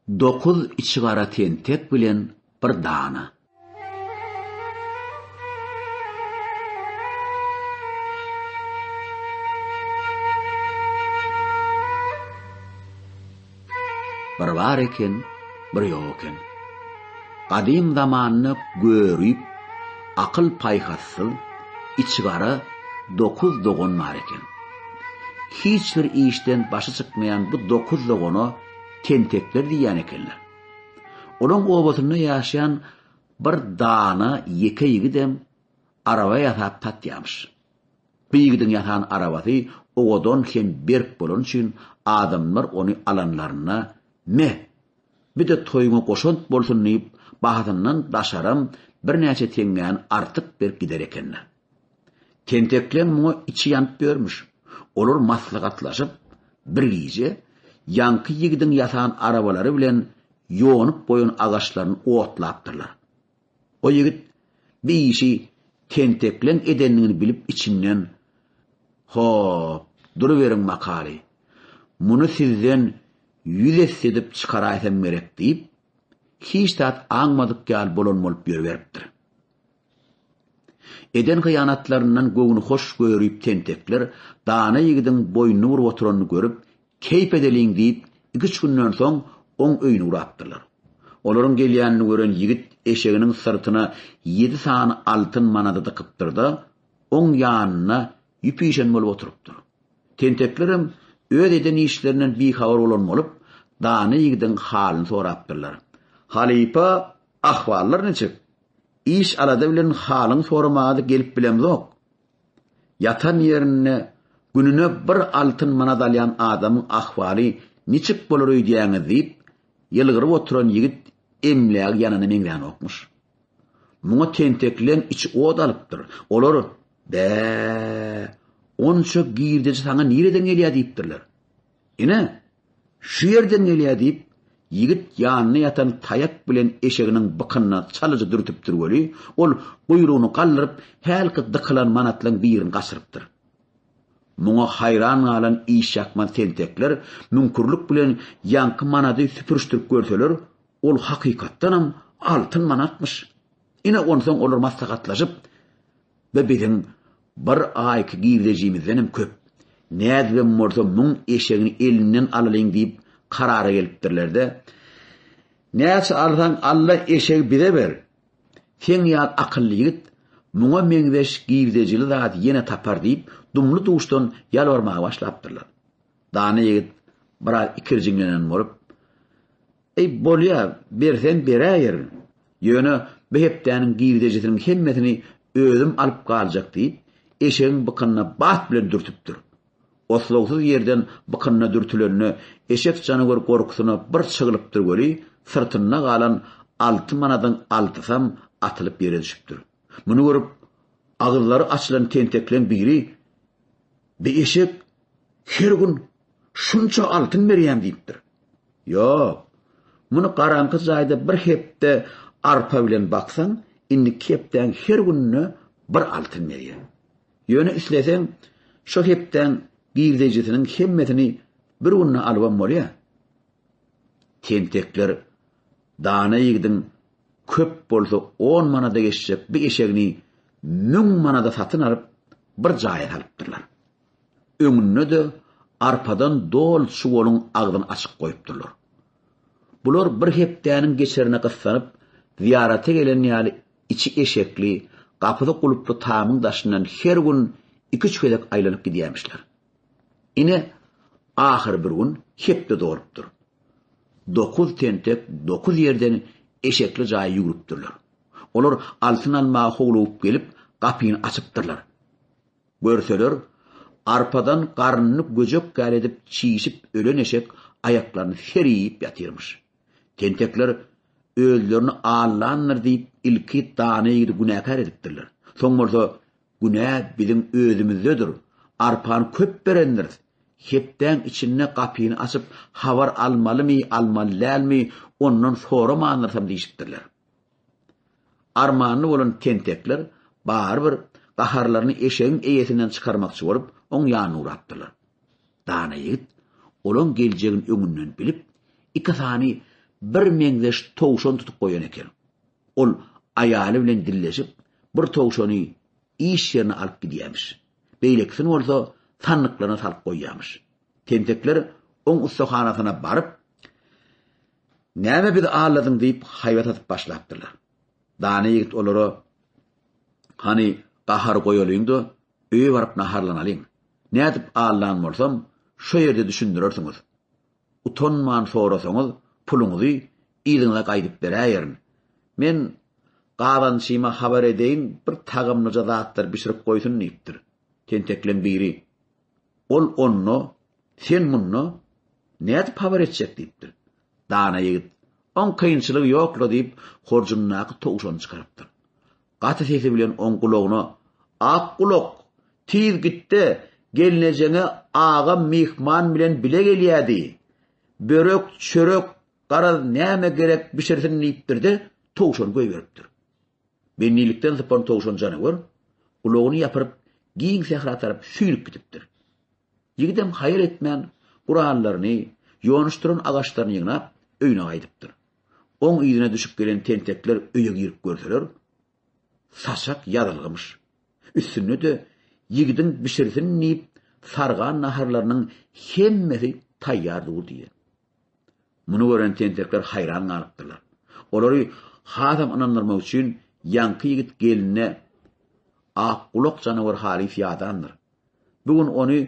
Dokuz içigara tentek bilen bir dana. Bir bar eken, bir ýok eken. Gadym zamanda görüp, akyl-paýhassyz, içigara dokuz dogan bar eken. Hiç bir işden başy çykmaýan bu dokuz dogana tentekler diýýän ekenler. Olaň obasynda ýaşaýan bir dana ýeke ýigidem araba ýasap satýamyş. Bu ýigidiň ýasan arabasy owadan hem berk bolany üçin adamlar ony alanlarynda Me, bi-de toýuňa goşant bolsun diýip, bahasyndan daşaram birnäçe teňňäni artyk berip gider ekenler. Tentekleň muňa içi ýanyp ýörmüş. Olar maslahatlaşyp, bir gije ýaňky ýigidiň ýasan arabalary bilen ýonup goýan agaçlaryny otlapdyrlar. O ýigit bi işi tentekleň edendigini bilip içinden, Hop, duruberiň makaly. Muny sizden ýüz esse edip çykaraýsam gerek diýip, hiç zat aňmadyk ýaly bolan bolup ýörüberipdir. Eden hyýanatlaryndan göwni hoş görüp tentekler dana ýigidiň boýnuny burup oturanyny görüp, keýp edeliň diýip, iküç günden soň oň öýüni gurapdyrlar. Olaryň gelýänini gören ýigit eşeginiň syrtyna ýedi sany altyn manady dykypdyr-da, oň ýanynda ýüp işen bolup oturypdyr. Tenteklerem öz eden işlerinden bihabar bolan bolup, dana ýigidiň halyny sorapdyrlar. Halypa, ahwallar niçik? Iş-alada bilen halyňy soramaga-da gelip bilemzok. Ýatan ýerinde gününe bir altyn manat alýan adamyň ahwaly niçik bolar öýdýäňiz diýip, ýylgyryp oturan ýigit emlägi ýanana meňzänokmyş. Muňa tentekleň içi ot alypdyr. Olar, Bä, onça girdeji saňa nireden gelýär diýipdirler. Ine, şu ýerden gelýär diýip, ýigit ýanynda ýatan taýak bilen eşeginiň bykynyna çalaja dürtüpdir weli, ol guýrugyny galdyryp, hälki dykylan manatlaryň birini gaçyrypdyr. Muňa haýran galan işýakmaz tentekler müňkürlik bilen ýaňky manady süpürişdirip görseler, ol hakykatdanam altyn manatmyş. Ine, onsoň olar maslahatlaşyp, Bu biziň bir aýky girdejimizdenem köp. Nädibem bolsa muň eşegini elinden alalyň diýip karara gelipdirler-de, Näçe alsaň al-da eşegi bize ber. Seň ýaly akylly ýigit muňa meňzeş girdejili zady ýene tapar diýip, dumly-duşdan ýalbarmaga başlapdyrlar. Dana ýigit biraz ikirjiňlenen bolup, Eý, bolýa, berseň beräýerin. Ýöne bu hepdäniň girdejisiniň hemmesini özüm alyp galjak diýip, eşegiň bykynyna bat bilen dürtüpdir. Oslagsyz ýerden bykynyna dürtülende, eşek janawer gorkusyna bir çyglypdyr weli, syrtynda galan alty manadyň altysam atylyp ýere düşüpdir. Muny görüp, agyzlary açylan tentekleň biri, Bi eşek her gün şunça altyn berýän diýipdir. Ýok. Muny garaňky jaýda bir hepde arpa bilen baksaň, indiki hepdäň her gününe bir altyn berýär. Ýöne isleseň, şo hepdäň girdejisiniň hemmesini bir günde alybam bolýar. Tentekler dana ýigidiň köp bolsa on manada geçjek bu eşegini müň manada satyn alyp, bir jaýa salypdyrlar. Öňünde-de arpadan doly çuwalyň agzyny açyk goýupdyrlar. Bular bir hepdäniň geçerine gyssanyp, zyýarata gelen ýaly içi eşekli, gapysy gulply tamyň daşyndan her gün iküç gezek aýlanyp gidýärmişler. Ine, ahyry bir gün hepde dolupdyr. Dokuz tentek dokuz ýerden eşekli jaýa ýüwrüpdirler. Olar altyn almaga howlugyp gelip, gapyny açypdyrlar. Görseler, arpadan garnyny göjek ýaly edip çişip ölen eşek aýaklaryny serip ýatyrmyş. Tentekler özlerini aldandyr diýip ilki dana ýigidi günäkär edipdirler. Soň bolsa günä biziň özümizdedir, arpany köp berendiris, hepdäň içinde gapyny açyp habar almalymy, almaly dälmi, ondan soramandyrsam diýşipdirler. Armanly bolan tentekler barybir gaharlaryny eşegiň eýesinden çykarmakçy bolup, oň ýanyna ugrapdyrlar. Dana ýigit olaň geljegini öňünden bilip, iki sany bir meňzeş towşan tutup goýan eken. Ol aýaly bilen dilleşip, bir towşany iş ýerine alyp gidýämiş. Beýlekisini bolsa sandyklaryna salyp goýýamyş. Tentekler oň ussahanasyna baryp, Näme bizi aldadyň diýip haýbat atyp başlapdyrlar. Dana ýigit olara, Hany, gahary goýalyň-da, öýe baryp naharlanalyň. Nädip aldan bolsam, şo ýerde düşündirersiňiz. Utanman sorasaňyz, puluňyzy yzyňyza gaýdyp beräýerin. Men gazançyma habar edeýin, bir tagamlyja zatlar bişirip goýsun diýipdir. Tentekleň biri, Ol onda, sen munda, nädip habar etjek diýipdir. Dana ýigit, Oň kynçylygy ýok-la diýip, horjunyndaky towşany çykarypdyr. Gaty sesi bilen oň gulagyna, Ak gulak, tiz git-de, gelnejeňe agam myhman bilen bile gelýä diý. Börek, çörek, garaz näme gerek bişirsin diýipdir-de, towşany goýberipdir. Bendilikden sypan towşan janawar gulagyny ýapyryp, giň sähra tarap süýnüp gidipdir. Ýigidem haýal etmän, gurallaryny, ýonuşdyran agaçlaryny ýygnap, öýüne gaýdypdyr. Oň yzyna düşüp gelen tentekler öýe girip görseler, saçak ýazylgymyş. Üstünde-de ýigidiň bişirsin diýip sargan naharlarynyň hemmesi taýýar dur diýen. Muny gören tentekler haýran galypdyrlar. Olary hasam ynandyrmak üçin ýaňky ýigit gelnine Akgulak janawar halys ýadandyr. Bu gün ony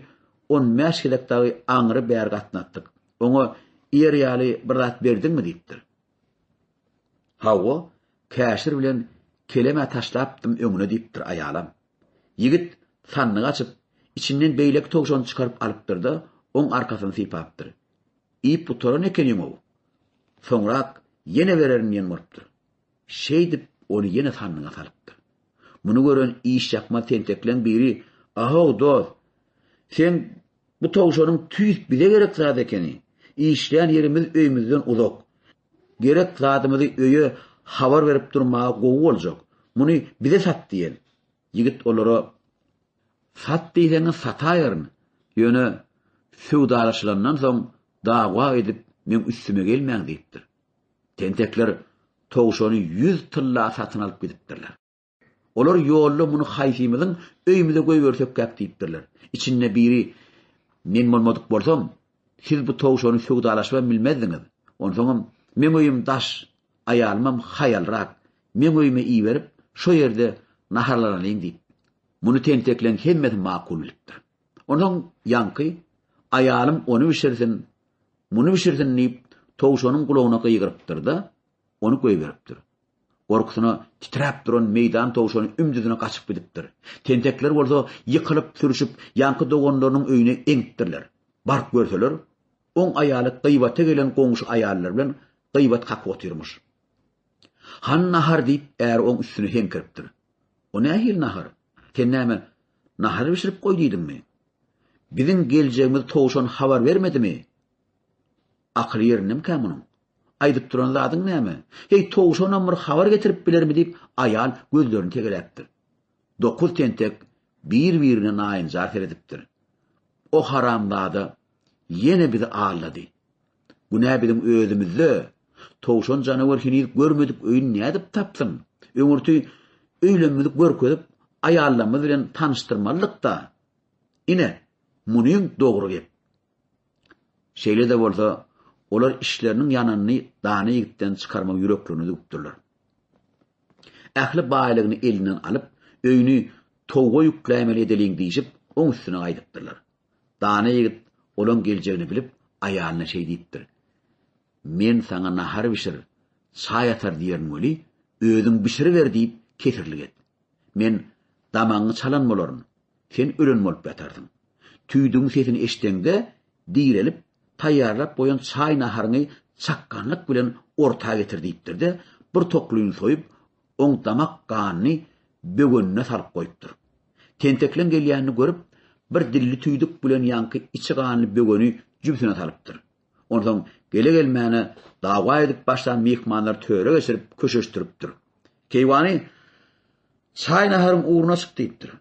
on bäş gezek dagy aňry-bäri gatnatdyk. Oňa iýer ýaly bir zat berdiňmi diýipdir. Hawa, käşir bilen kelem-ä taşlapdym öňüne diýipdir aýalam. Ýigit sandygy açyp, içinden beýleki towşany çykaryp alypdyr-da, oň arkasyny sypapdyr. Iýip gutaran ekeniň-ow. Soňrak ýene bererin diýen bolupdyr. Şeýdip, ony ýene sandyga salypdyr. Muny gören işýakmaz tentekleň biri, Ahow, dost, seň bu towşanyň tüýs bize gerek zat ekeni. Işleýän ýerimiz öýümizden uzak. Gerek zadymyzy öýe habar berip durmaga gowy boljak. Muny bize sat diýen. Ýigit olara, Sat diýseňiz sataýaryn, ýöne söwdalaşylandan soň dawa edip meň üstüme gelmäň diýipdir. Tentekler towşany ýüz tylla satyn alyp gidipdirler. Olar ýolda muny haýsymyzyň öýümize goýbersekkäk diýipdirler. Içinde biri, Men bolmadyk bolsam, siz bu towşany söwdalaşybam bilmezdiňiz. Onsoňam meň öýüm daş, aýalymam haýalrak. Meň öýüme iberip, şo ýerde naharlanalyň diýip. Muny tentekleň hemmesi makul bilipdir. Onsoň ýaňky, Aýalym ony bişirsin, muny bişirsin diýip, towşanyň gulagyna gygyrypdyr-da, ony goýberipdir. Gorkusyna titräp duran meýdan towşany ümdüzine gaçyp gidipdir. Tentekler bolsa ýykylyp-sürşüp, ýaňky doganlarynyň öýüne eňipdirler. Baryp görseler, oň aýaly gybata gelen goňşy aýallar bilen gybat kakyp otyrmyş. Hany nahar diýip, äri oň üstüne heňkiripdir. O nähili nahar? Sen näme, nahar bişirip goý diýdiňmi? Biziň geljegimizi towşan habar bermedimi? Akyly ýerindemikä munuň? Aýdyp duran zadyň näme? Heý, towşanam bir habar getirip bilermi diýip, aýal gözlerini tegeläpdir. Dokuz tentek bir-birine naýynjar seredipdir. O haramzada ýene bizi aldady. Günä biziň özümizde. Towşan janawar heniz görmedik öýüni nädip tapsyn? Öňürti öýlemimizi görkezip, aýallarymyz bilen tanyşdyrmalydyk-da. Ine, munyň dogry gep. Şeýle-de bolsa, olar işleriniň ýananyny dana ýigitden çykarmagy ýüreklerine düwüpdirler. Ähli baýlygyny elinden alyp, öýüni towga ýükläýmeli edeliň diýşip, oň üstüne gaýdypdyrlar. Dana ýigit olaň geljegini bilip, aýalyna şeý diýipdir, Men saňa nahar bişir, çaý atar diýerin weli, özüň bişiriber diýip kesirlik et. Men damagyňy çalan bolaryn, sen ölen bolup ýatarsyň. Tüýdügiň sesini eşdeňde, direlip, taýýarlap goýan çaý-naharyňy çakganlyk bilen orta getir diýipdir-de, bir toklyny soýup, oň damak ganyny böwenine salyp goýupdyr. Tentekleň gelýänini görüp, bir dilli tüýdük bilen ýaňky içi ganly böweni jübsüne salypdyr. Onsoň gele-gelmäne dawa edip başlan myhmanlary töre geçirip, köşeşdiripdir. Keýwany, çaý-naharyň ugruna çyk diýipdir.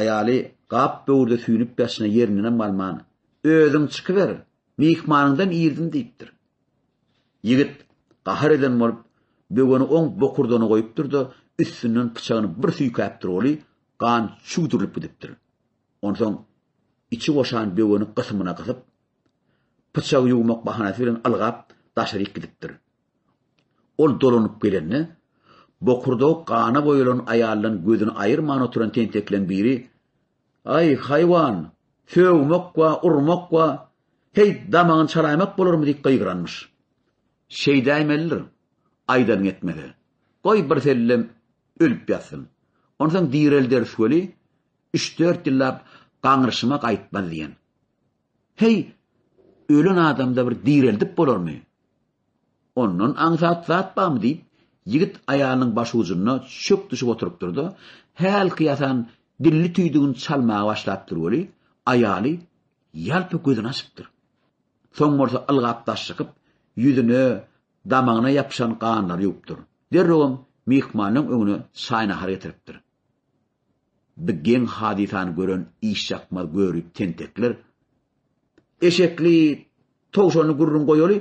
Aýaly gap böwürde süýnüp ýatyşyna ýerindenem galman, Özüň çykyber, myhmanyňdan irdim diýipdir. Ýigit. gahar eden bolup, böweni oň bokurdagyna goýupdyr-da, üstünden pyçagyny bir süýkäpdir weli, gan çüwdürilip gidipdir. Onsoň içi boşan böweni gysymyna gysyp, pyçagy ýuwmak bahanasy bilen ylgap daşaryk gidipdir. Ol dolanyp gelende, bokurdagy gana boýalan aýaldan gözüni aýyrman oturan tentekleň biri, Aý, haýwan, sögmek we urmak we, heý, damagyny çalaýmak bolarmy diýip gygyranmyş. Şeýdäýmelidir, aýdanyňy etmese. Goý, birsellem ölüp ýatsyn. Onsoň direlderis weli, üç-dört ýyllap gaňryşyma gaýtmaz diýen. Heý, ölen adamda bir direldip bolarmy? Ondan aňsat zat barmy diýip, ýigit aýalynyň başujunda çök düşüp oturypdyr-da, hälki ýasan dilli tüýdügini çalmaga başlapdyr weli, aýaly ýalpa gözüni açypdyr. Soň bolsa ylgap daş çykyp, ýüzüne, damagyna ýapyşan ganlary ýuwupdyr. Derrewem myhmanyň öňüne çaý-nahar getiripdir. Bi geň hadysany gören işýakmaz görip tentekler, Eşekli, towşanly gürrüň goýaly,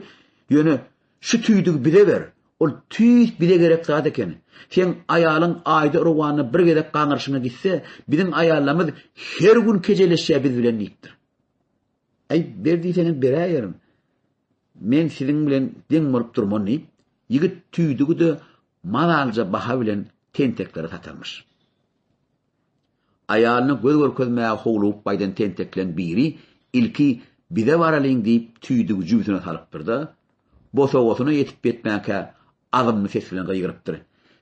ýöne şu tüýdügi bize ber, ol tüýs bize gerek zat eken. Seň aýalyň aýda rowanda bir gezek gaňryşyna gitse, biziň aýallarymyz her gün kejeleşýär biz bilen diýipdir. Äý, ber diýseňiz beräýerin. Men siziň bilen deň bolup durman diýip, ýigit tüýdügi-de mazalyja baha bilen tenteklere satarmyş. Aýalyna göz görkezmäge howlugyp gaýdan tentekleň biri ilki bize baralyň diýip tüýdügi jübüsine salypdyr-da, bosagasyna ýetip-ýetmänkä azmly ses bilen gygyrypdyr,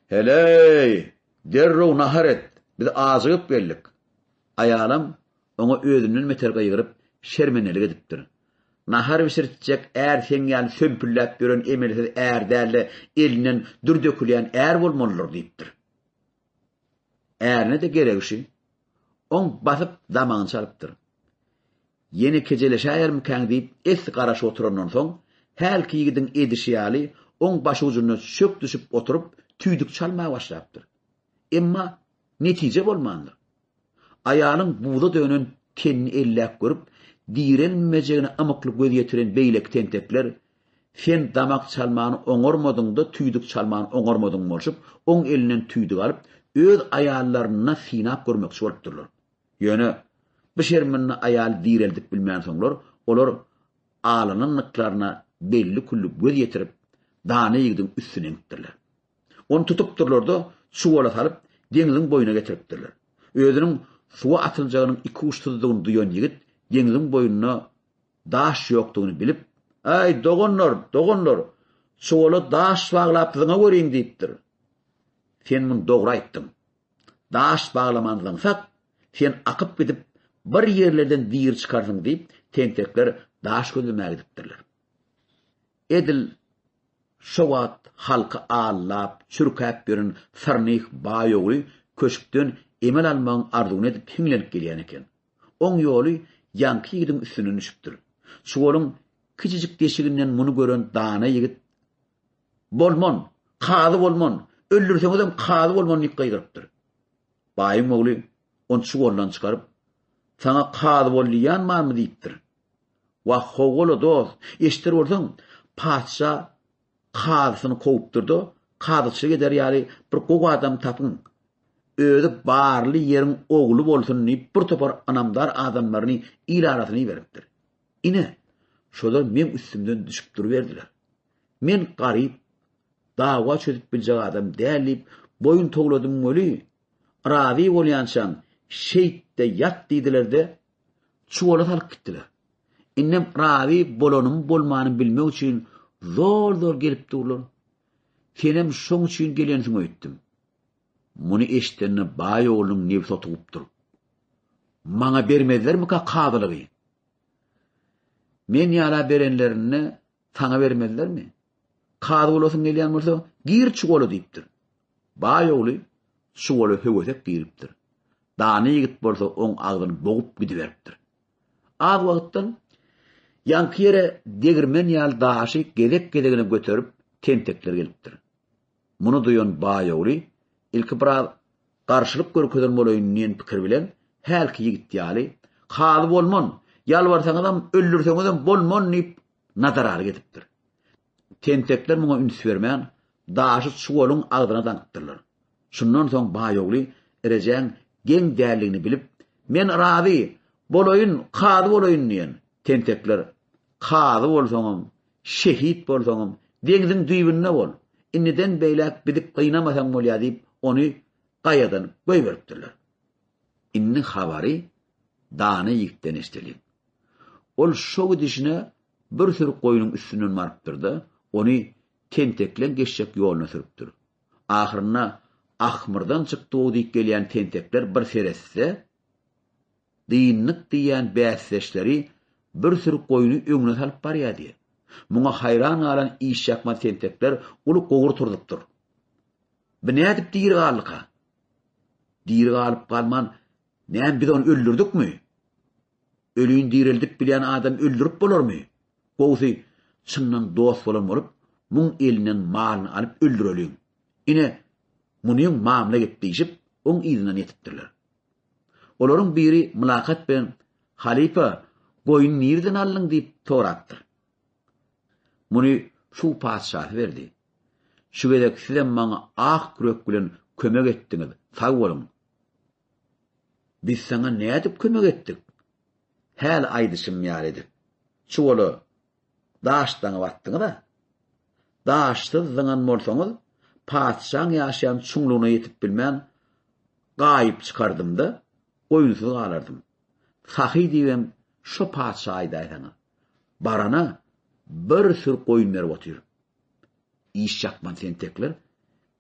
Heleý, derrew nahar et, biz ajygyp geldik. Aýalam oňa özünden beter gygyryp, şermendelik edipdir. Nahar bişirtjek är seň ýaly sömpülläp ýören emelsiz är däl-de, elinden dür dökülýän är bolmalydyr diýipdir. Ärine-de geregi şü. Oň basyp damagyny çalypdyr. Ýene kejeleşäýermikäň diýip esli garaşyp oturandan soň, hälki ýigidiň edişi ýaly oň başujunda çök düşüp oturyp, tüýdük çalmaga başlapdyr. Emma netije bolmandyr. Aýalyň buza dönen tenini elläp görüp, direlmejegine ymykly göz ýetiren beýleki tentekler, Sen damak çalmany oňarmadyň-da, tüýdük çalmany oňarmadyň bolşup, oň elinden tüýdük alyp, öz aýallarynda synap görmekçi bolupdyrlar. Ýöne, bu şermende aýaly direldip bilmänsoňlar, olar alynandyklaryna belli-külli göz ýetirip, dana ýigidiň üstüne eňipdirler. Ony tutupdyrlar-da, çuwala salyp, deňziň boýuna getiripdirler. Özüniň suwa atyljagynyň ikuçsuzdygyny duýan ýigit deňziň boýunda daş ýokdugyny bilip, Äý, doganlar, doganlar, çuwala daş baglap zyňa görüň diýipdir. Sen muny dogry aýtdyň. Daş baglaman zyňsak, sen akyp gidip, bir ýerlerden diri çykarsyň diýip, tentekler daş gözlemäge gidipdirler. Edil şo wagt halky aldap, çürkäp ýören Syrnyh baý ogly köşkden emel almagyň arzuwyny edip hiňlenip gelýän eken. Oň ýoly ýaňky ýigidiň üstünden düşüpdir. Çuwalyň kiçijik deşiginden muny gören dana ýigit, Bolman! Kazy bolman! Öldürseňizem kazy bolman! diýip gygyrypdyr. Baýyň ogly ony çuwaldan çykaryp, Saňa kazy bol diýýän barmy diýipdir. Wah, ho-ola dost, eşder bolsaň, patyşa kazysyny kowupdyr-da, kazyçylyk eder ýaly bir gowy adam tapyň, özi barly ýeriň ogly bolsun diýip, bir topar ynamdar adamlaryny il arasyna iberipdir. Ine, şolar meň üstümden düşüp duruberdiler. Men garyp, dawa çözüp biljek adam däl diýip, boýun towladym weli, razy bolýançaň şeýt-de ýat diýdiler-de, çuwala salyp gitdiler. Indem razy bolanymy-bolmanymy bilmek üçin zol-zol gelip durlar. Senem şoň üçin gelensiň öýtdüm. Muny eşidende baý oglunyň nebsi otugypdyr. Maňa bermezlermika kazylygy? Men ýala berenlerinde saňa bermezlermi? Kazy bolasyň gelýän bolsa, gir çuwala diýipdir. Baý ogly çuwala höwesek giripdir. Dana ýigit bolsa oň agzyny bogup gidiberipdir. Az wagtdan ýaňky ýere degirmen ýaly daşy gezek-gezegine göterip tentekler gelipdir. Muny duýan baý ogly ilki biraz garşylyk görkezen bolaýyn diýen pikir bilen hälki ýigit ýaly, Kazy bolman, ýalbarsaňyzam, öldürseňizem bolman diýip nadaralyk edipdir. Tentekler muňa üns bermän, daşy çuwalyň agzyna daňypdyrlar. Şundan soň baý ogly rejäň geň däldigini bilip, Men razy, bolaýyn, kazy bolaýyn diýen. Tentekler, Kazy bolsaňam, şehit bolsaňam, deňziň düýbünde bol. Indiden beýläk bizi gynamasaň bolýar diýip, ony gaýadan goýberipdirler. Indi habary dana ýigitden eşideliň. Ol şo gidişine bir süri goýnuň üstünden barypdyr-da, ony tentekleň geçjek ýoluna sürüpdir. Ahyrynda ahmyrdan çykdy-ow diýip gelýän tentekler bir seretse, dyndyk diýýän bäsdeşleri bir süri goýny öňüne salyp barýar diýýär. Muňa haýran galan işýakmaz tentekler uly gowur turzupdyr. Bu nädip diri galdyka? Diri galyp-galman, näme biz ony öldürdikmi? Ölini direldip bilýän adamy öldürip bolarmy? Gowusy, çyndan dost bolan bolup, muň elinden malyny alyp öldüreliň. Ine, munyň mamla gep diýşip, oň yzyndan ýetipdirler. Olaryň biri mylakat bilen, Halypa, goýny nireden aldyň diýip sorapdyr. Muny suw patyşasy berdi. Şu gezek sizem maňa ak ýürek bilen kömek etdiňiz, sag boluň. Biz saňa nädip kömek etdik? Häli aýdyşym ýaly edip, çuwala daş daňyp atdyňyz-a. Daşsyz zyňan bolsaňyz, patyşaň ýaşaýan çuňlugyna ýetip bilmän, gaýyp çykardym-da, goýunsyz galardym. Sahy diýibem şo patyşa aýdaýsaňyz. Barana bir süri goýun berip otyr. Iş ýakman tentekler,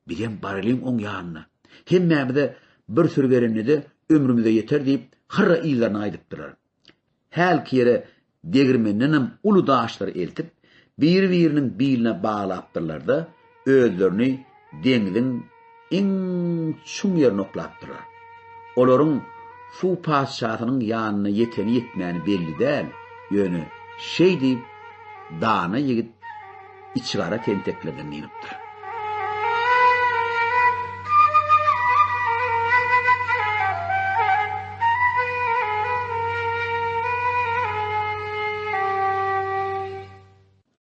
bizem baralyň oň ýanyna. Hemmämize bir süri berende-de ömrümize ýeter diýip, hyrra yzlaryna gaýdypdyrlar. Hälki ýere degirmendenem uly daşlary eltip, biri-biriniň biline baglapdyrlar-da, özlerini deňziň iň çuň ýerine oklapdyrlar. Olaryň suw patyşasynyň ýanyna ýeteni-ýetmäni belli däl, ýöne şeý diýip, dana ýigit içigara tenteklerden dynypdyr.